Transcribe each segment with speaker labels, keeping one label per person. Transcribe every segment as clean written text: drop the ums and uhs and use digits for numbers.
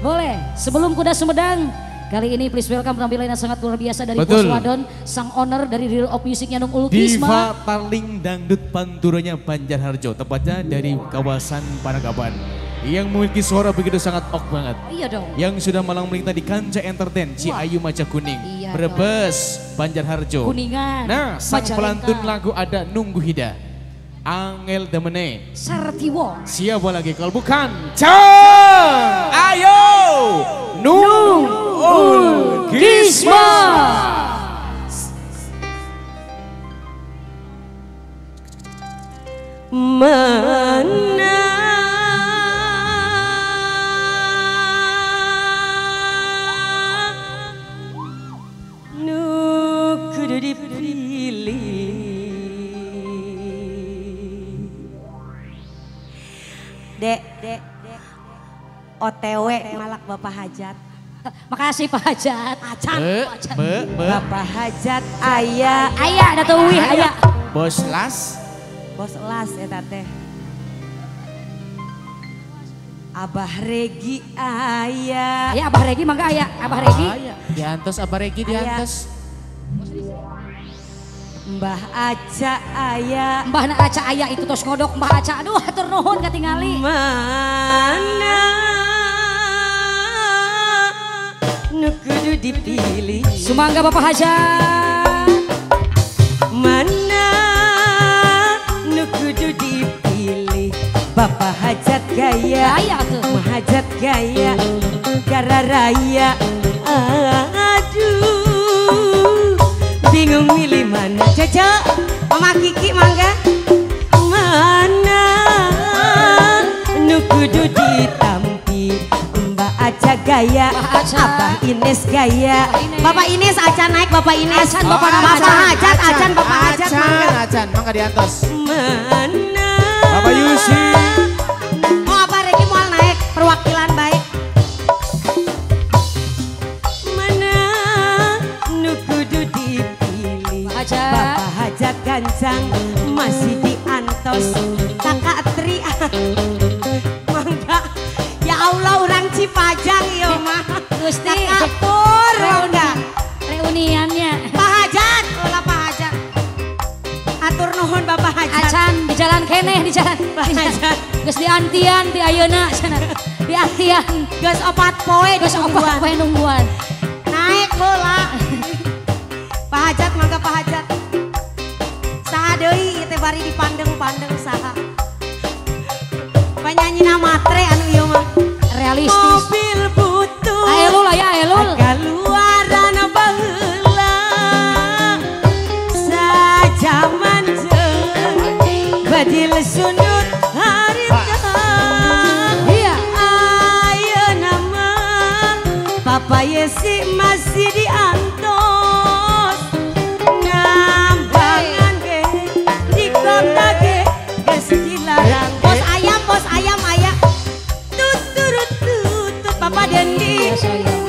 Speaker 1: Boleh, sebelum Kuda Sumedang, kali ini please welcome penampilan yang sangat luar biasa dari Bos Wadon, sang owner dari Real of Musicnya Nung Ulkisma.
Speaker 2: Diva Tarling Dangdut Panturanya Banjarharjo, tepatnya dari kawasan Panangkapan. Yang memiliki suara begitu sangat ok banget.
Speaker 1: Iya dong.
Speaker 2: Yang sudah malang melintang di kancah entertain, Ciayu Majakuning,
Speaker 1: iya
Speaker 2: Brebes, Banjarharjo.
Speaker 1: Kuningan.
Speaker 2: Nah, sang
Speaker 1: Majalengka.
Speaker 2: Pelantun lagu ada Nunggu Hida, Angel Demene,
Speaker 1: Sartiwo.
Speaker 2: Siapa lagi kalau bukan Cang? Ayo, Nung Ulkisma.
Speaker 3: Mana nu kudu dipilih, Dek, OTW malak Bapak Hajat.
Speaker 1: Makasih Pak Hajat. Acan,
Speaker 3: Bapak Hajat ayah.
Speaker 1: Ayah, datuwih ayah.
Speaker 2: Bos las.
Speaker 3: Bos las eta teh. Abah Regi ayah.
Speaker 1: Ayah Abah Regi mangga ayah, Abah Regi.
Speaker 2: Ayah. Diantos Abah Regi diantos.
Speaker 3: Mbah Aca ayah.
Speaker 1: Mbah na Aca ayah itu tos ngodok Mbah Aca. Aduh hatur nuhun katingali.
Speaker 3: Mana nu kudu dipilih.
Speaker 1: Sumangga Bapak Hajat.
Speaker 3: Mana nu kudu dipilih. Bapak Hajat gaya, Mahajat gaya, gara raya. Aduh, bingung milih mana. Caca, Mama Kiki mangga. Mana nu kudu ditampi. Mbak Aca gaya, Abah Ines gaya. Bapak Ines Aca naik, Bapak Ines.
Speaker 1: Acan, Bapak
Speaker 3: Hajat, Acan, Bapak Hajat mangga.
Speaker 2: Acan, mangga diantos.
Speaker 3: Mana
Speaker 2: Bapak Yusi.
Speaker 3: Oh, Abah Regi mau naik, perwakilan baik. Mana nu kudu dipilih. Bapak Hajat gancang masih diantos. Kakak Tri mangga. Ya Allah orang Cipajang ya mah.
Speaker 1: Gusti.
Speaker 3: Kakak Pur mangga.
Speaker 1: Reuniannya.
Speaker 3: Pak Hajat, ulah Pak Hajat. Atur nuhun Bapak Hajat.
Speaker 1: Acan di jalan keneh di jalan.
Speaker 3: Pak Hajat.
Speaker 1: Geus diantian di ayeuna cenah. Diantian.
Speaker 3: Geus opat poe
Speaker 1: geus opat poe nungguan.
Speaker 3: Naik heula. Pak Hajat mangga Pak Hajat. Saha deui ieu teh bari dipandeng-pandeng saha. Panyanyina matre anu ieu mah.
Speaker 1: Realistis.
Speaker 3: Mobil butuh.
Speaker 1: Aelul aya aelul.
Speaker 3: Kaluaran baheula. Sajaman jeung badil sundut harita.
Speaker 1: Iya.
Speaker 3: Ayeuna mah Papa Yesi masih diantos. Nambangan ge di kota ge geus dilarang. Bos ayam ayah. Tutut tutut Papa Dendi.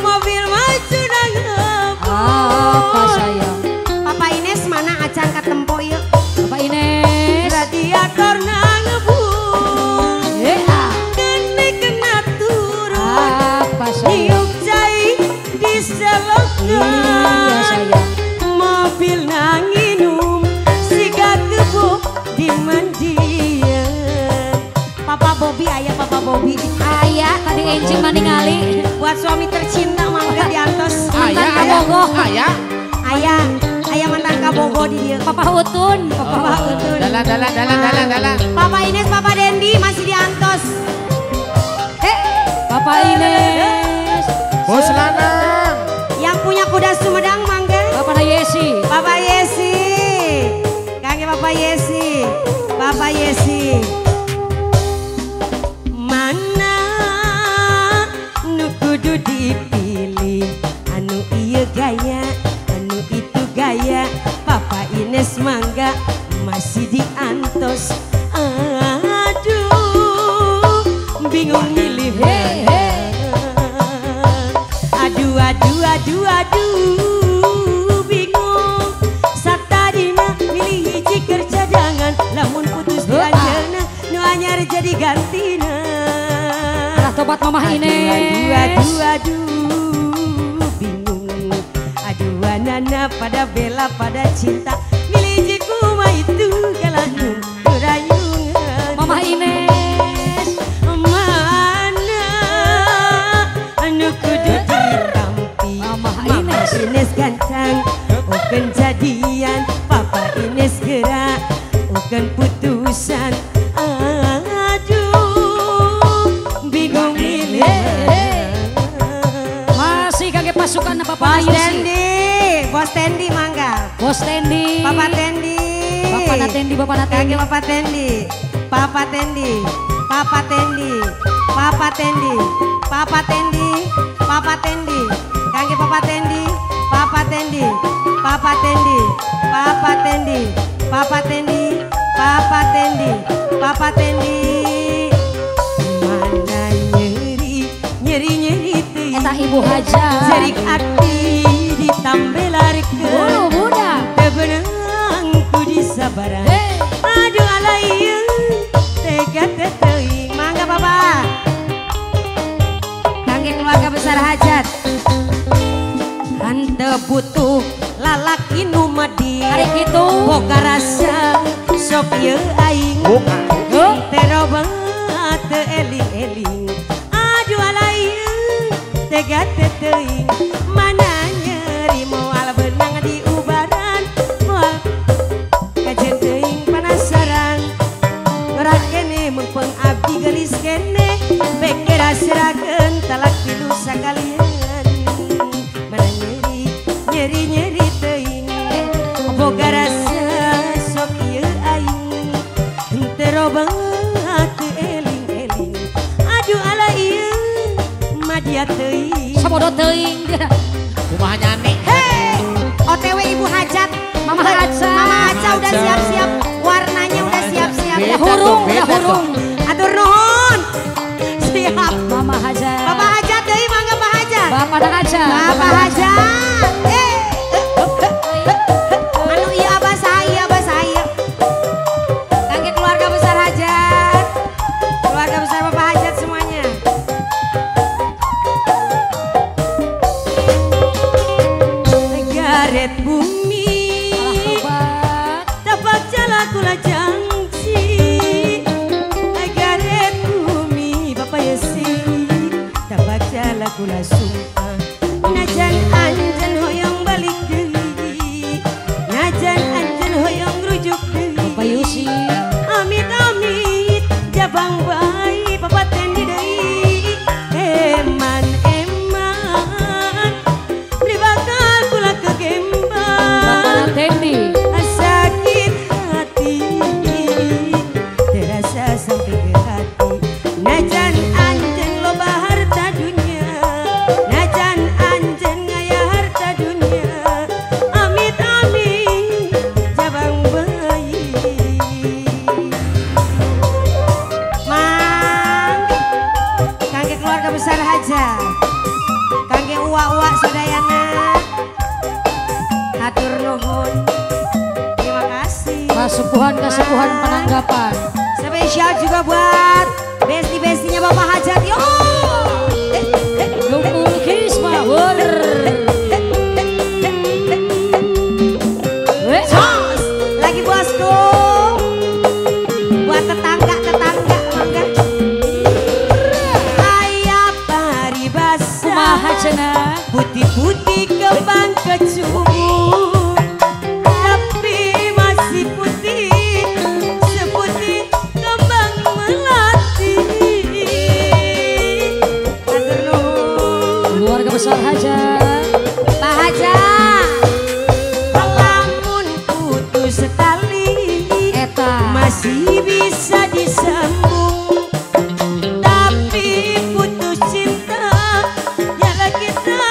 Speaker 3: Mobil maju nangepun.
Speaker 1: Apa sayang.
Speaker 3: Papa Ines mana acan katempo ieu.
Speaker 1: Papa Ines.
Speaker 3: Radiator nangebul. Gene kena turun.
Speaker 1: Apa sayang.
Speaker 3: Niup cai diselokan.
Speaker 1: Iya sayang.
Speaker 3: Mobil nanginum siga kebo di mandian. Papa Bobby ayah, Papa Bobby.
Speaker 1: Ayah tadi enjing maningali.
Speaker 3: Buat suami tercinta mangga diantos.
Speaker 1: Mantan kabogoh.
Speaker 2: Ayah.
Speaker 3: Ayah, ayah mantan kabogoh di dia.
Speaker 1: Papa Utun, Papa Utun.
Speaker 2: Dalan, dalan, dalan, dalan, dalan.
Speaker 3: Papa Ines, Papa Dendi masih diantos.
Speaker 1: Papa Ines.
Speaker 2: Bos Lanang.
Speaker 3: Yang punya kuda Sumedang mangga.
Speaker 1: Bapak Yesi.
Speaker 3: Bapak Yesi. Kangge Bapak Yesi. Bapak Yesi. Mana nu kudu dipilih, anu ieu gaya, anu itu gaya. Papa Ines mangga masih diantos. Aduh, bingung milih. Aduh, aduh, aduh, aduh, bingung. Satadina milih hiji kerja jangan, lamun putus di anjeunna nu anyar jadi gantina.
Speaker 1: Alah tobat Mamah Ines.
Speaker 3: Aduh aduh bingung. Aduh anana pada bela pada cinta. Milih jikuma itu kalanu rayungan.
Speaker 1: Mamah Ines.
Speaker 3: Mana anu kudu ditampi.
Speaker 1: Mamah Ines.
Speaker 3: Ines gancang bukan jadian. Papa Ines gerak bukan putusan. Aduh bingung milih.
Speaker 1: Masih kage pasukan Bapak
Speaker 3: Bos
Speaker 1: Yusi.
Speaker 3: Tendi, Bos Tendi mangga.
Speaker 1: Bos Tendi.
Speaker 3: Papa Tendi.
Speaker 1: Bapak Natendi, Bapak Natendi.
Speaker 3: Kage Bapak Tendi. Papa Tendi. Papa Tendi. Papa Tendi. Papa Tendi. Papa Tendi. Kage Papa Tendi. Papa Tendi. Papa Tendi. Papa Tendi. Papa Tendi. Papa Tendi. Papa Tendi. Mana nyeri, nyeri nyeri teuing.
Speaker 1: Eta Ibu Hajar.
Speaker 3: Jerik ati ditambelarkeun.
Speaker 1: Oh, budak.
Speaker 3: Teu beunang ku disabaran.
Speaker 1: Hey.
Speaker 3: Aduh alaieu tega teu teuing. Mangga Bapak. Kangge keluarga besar Hajat. Hanteu butuh lalaki nu madi.
Speaker 1: Ari kitu.
Speaker 3: Boga rasa sok ieu aing. Terobat teu eling-eling. Aduh alaieu tega teu teuing. Mana nyeri moal beunang diubaran. Moal kajen teuing panasaran. Ngorak kene mengpeng abdi geulis kene. Bekera serakeun talak tilu sakalian. Mana nyeri nyeri nyeri teuing. Boga rasa sok ieu aing. Henteu robat teu eling-eling. Aduh ala ieu madia teuing.
Speaker 1: Sabodo teuing dia.
Speaker 4: Kumaha nyani.
Speaker 3: Hei, OTW Ibu Hajat.
Speaker 1: Mama Hajat.
Speaker 3: Mama Hajat udah siap-siap, warnanya udah siap-siap.
Speaker 1: Udah hurung, udah hurung.
Speaker 3: Atur nuhun. Siap.
Speaker 1: Mama Hajat.
Speaker 3: Bapak Hajat deui mangga Pak Hajat.
Speaker 1: Bapak Hajat.
Speaker 3: Bapak Hajat. Anu ieu abah saha ieu abah saha ieu. Kangge keluarga besar Hajat. Keluarga besar Bapak Hajat semuanya. Garet bumi tapak jalakula jangsi. Garet bumi Bapak Yesi tapak jalakula sumpah. Najan anjen hoyong balik deui. Najan anjen hoyong rujuk deui.
Speaker 1: Bapak Yusi.
Speaker 3: Amit amit jabang bayi Papa Tendi deui. Eman eman beli bakal kula kegembang.
Speaker 1: Bapak Tendi.
Speaker 3: Sakit hati terasa sampai ke hati. Najan anjen loba harta dunia. Najan anjen ngaya harta dunia. Amit amit jabang bayi. Mang, kangge keluarga besar Hajat. Kangge uwa-uwa sadayana. Hatur nuhun. Terima kasih.
Speaker 1: Kasupuhan-kasupuhan penanggapan.
Speaker 3: Spesial juga buat besti-bestinya Bapak Hajat. Yo.
Speaker 1: Nunggu Kisma Wur.
Speaker 3: Sos. Lagi bosku. Buat tetangga-tetangga mangga. Aya paribasa.
Speaker 1: Kumaha cenah?
Speaker 3: Putih-putih kembang kecubung. Tapi masih putih seputih kembang melati. Hatur nuhun.
Speaker 1: Keluarga besar Hajat.
Speaker 3: Pak Hajat. Lamun putus tali
Speaker 1: Eta.
Speaker 3: masih bisa disambung. Tapi putus cinta nyala kita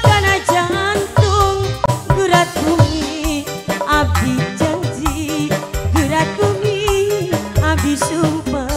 Speaker 3: karena jantung. Gerak bumi abdi janji. Gerak bumi abdi sumpah.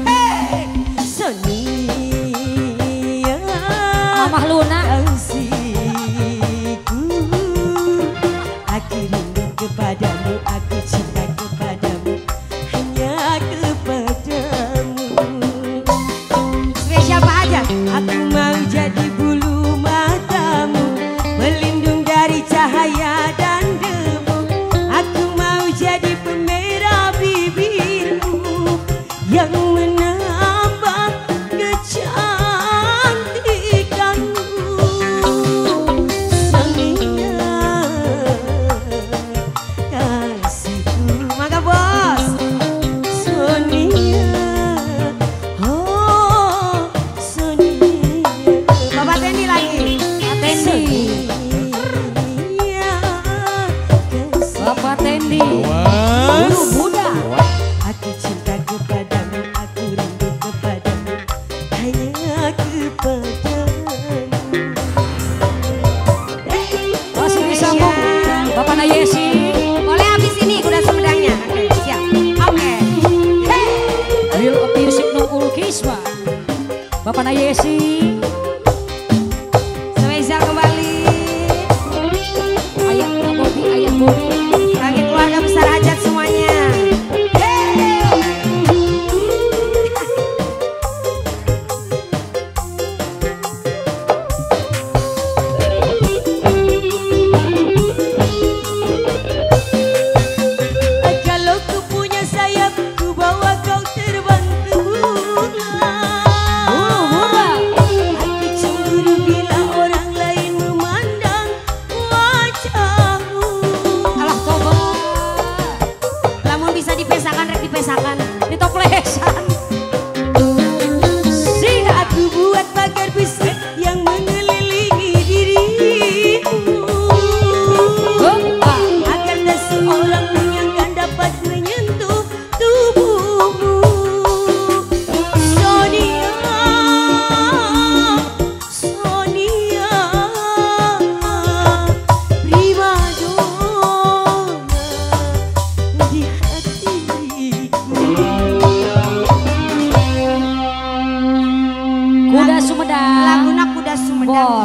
Speaker 3: Hey, Sonia.
Speaker 1: Mamah Luna.
Speaker 3: Kasihku, aku rindu kepadamu, aku cinta kepadamu, hanya kepadamu. Aku cinta kepadamu, aku rindu kepadamu, hanya kepadamu.
Speaker 1: Masih disambung Bapak Nayesi.
Speaker 3: Boleh habis ini kuda Sumedangnya. Oke, siap. Oke.
Speaker 1: Hey. Real of Music Nungul Kiswa. Bapak Nayesi.
Speaker 3: Spesial kembali.
Speaker 1: Ayah Bobi, ayah Bobi.
Speaker 3: Bagi keluarga besar hajat semuanya. Kalau ku punya sayap, ku bawa kau terbang ke bunga. Aku cemburu bila orang lain memandang wajahmu.
Speaker 1: Alah toba.
Speaker 3: Lamun bisa dipesakan, rek dipesakan.
Speaker 1: Ditoplesan.
Speaker 3: Sehingga aku buat pagar besi yang mengelilingi dirimu, agar tak seorang pun yang kan dapat menyentuh tubuhmu. Sonia, Sonia, primadona di hatiku.
Speaker 1: Kuda Sumedang.
Speaker 3: Laguna Kuda Sumedang.